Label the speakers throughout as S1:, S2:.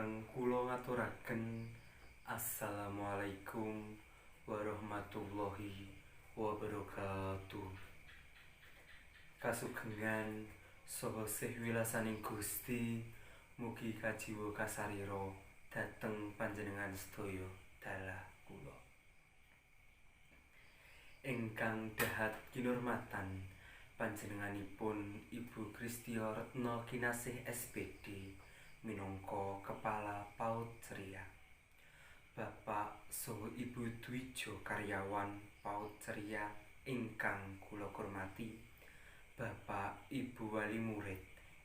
S1: Ingkang kula ngaturaken, assalamualaikum warahmatullahi wabarakatuh. Kasugengan saha sih wilasaning Gusti mugi kajiwa kasarira dhateng panjenengan sedaya dalah kula. Ingkang dahat kinurmatan panjenenganipun Ibu Kristio Retno Kinasih SPD minangka Kepala PAUD Ceria. Bapak saha Ibu Dwijo karyawan PAUD Ceria ingkang kula hormati, Bapak Ibu wali murid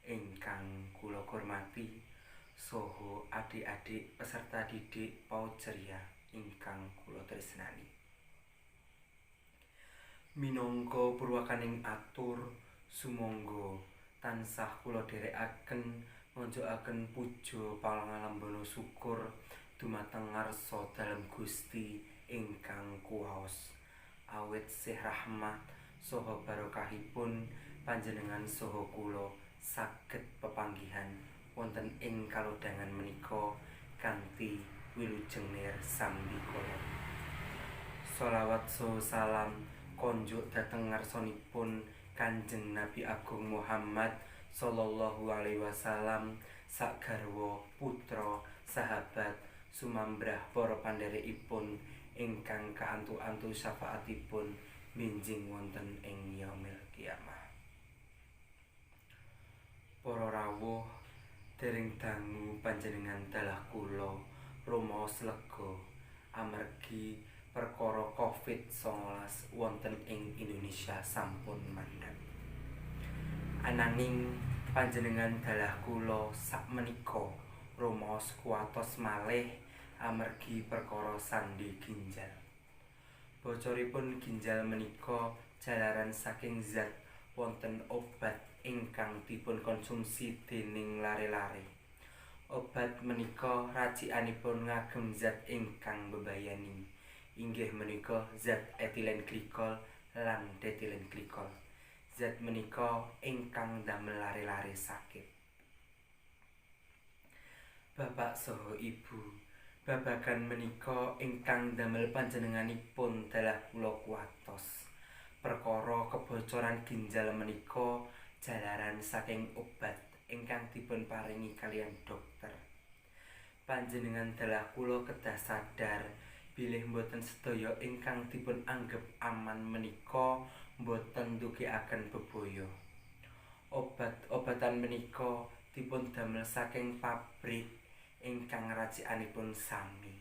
S1: ingkang kula hormati, saha adik-adik peserta didik PAUD Ceria ingkang kula tresnani. Minangka purwakaning atur, sumangga tansah kula dherekaken ngonjokaken puja pangalembana syukur dumateng ngarsa dalem Gusti ingkang kuwaos. Awit sih rahmat saha barokahipun panjenengan saha kula saged pepanggihan wonten ing kalodhangan menika kanthi wilujeng nir sambikala. Sholawat saha salam konjuk dhateng ngarsanipun Kanjeng Nabi Agung Muhammad sallallahu alaihi wasallam, sak garwa, putra, sahabat, sumambrah para pandherekipun ingkang kaantu-antu syafaatipun benjing wonten ing yaumil kiamah. Para rawuh, dereng dangu panjenengan dalah kula rumaos lega amargi perkara Covid-19 wonten ing Indonesia sampun mandhap. Ananging panjenengan dalah kula sakmenika rumaos kuwatos malih amargi perkara sandi ginjal. Bocoripun ginjal menika jalaran saking zat wonten obat ingkang dipunkonsumsi dening lare-lare. Obat menika racikanipun ngagem zat ingkang mbebayani, inggih menika zat etilen glikol lan dietilen glikol. Zat menika ingkang ndamel lare-lare sakit. Bapak saha Ibu, babagan menika ingkang ndamel panjenenganipun dalah kula kuwatos. Perkara kebocoran ginjal menika jalaran saking obat ingkang dipunparingi kaliyan dokter. Panjenengan dalah kula kedah sadar bilih boten sedaya ingkang dipun anggep aman menika boten ndugekaken bebaya. Obat-obatan menika dipun damel saking pabrik ingkang racikanipun sami.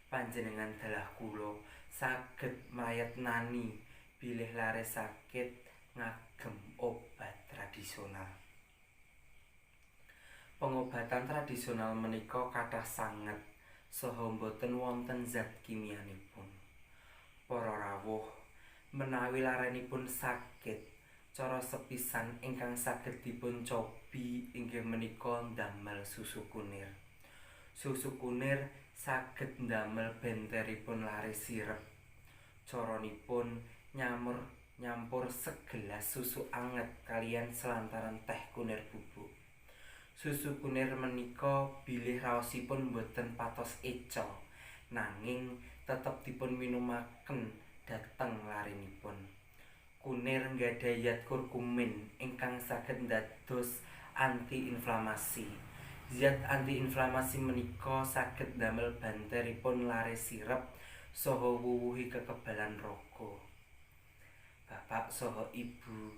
S1: Panjenengan dalah kula saged mrayetnani bilih lare sakit ngagem obat tradisional. Pengobatan tradisional menika kathah sanget saha boten wonten zat kimianipun. Para rawuh, menawi larenipun sakit, cara sepisan ingkang saged dipun cobi inggih menika ndamel susu kunir. Susu kunir saged ndamel benteripun lare sirep. Caranipun nyampur segelas susu anget kaliyan selantaran teh kunir bubuk. Susu kunir menika bilih raosipun boten patos eca, nanging tetep dipun minumaken dhateng larenipun. Kunir nggadhahi zat kurkumin ingkang saged dados anti-inflamasi. Zat anti-inflamasi menika saged ndamel banteripun lare sirep saha wuwuhi kekebalan raga. Bapak saha Ibu,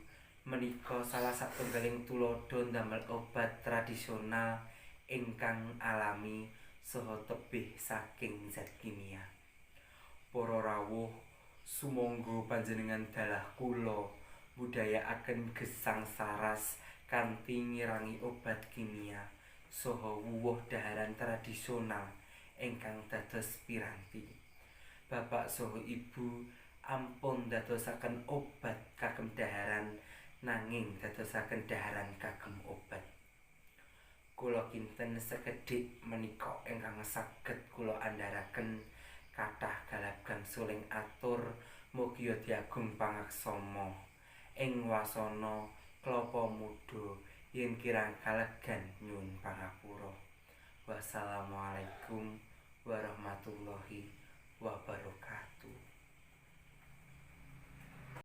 S1: menika salah satunggaling tuladha ndamel obat tradisional ingkang alami saha tebih saking zat kimia. Para rawuh, sumangga panjenengan dalah kula mbudayakaken gesang saras kanthi ngirangi obat kimia saha wuwuh dhaharan tradisional ingkang dados piranti. Bapak saha Ibu ampun dadosaken obat kagem dhaharan, nanging dadosaken dhaharan kagem obat. Kula kinten sekedhik menika ingkang saged kula andharaken, kathah galap gangsuling atur, mugia diagung pangaksama. Ing wasana klapa muda, yen kirang kalegan nyuwun pangapura. Wassalamualaikum warahmatullahi wabarakatuh.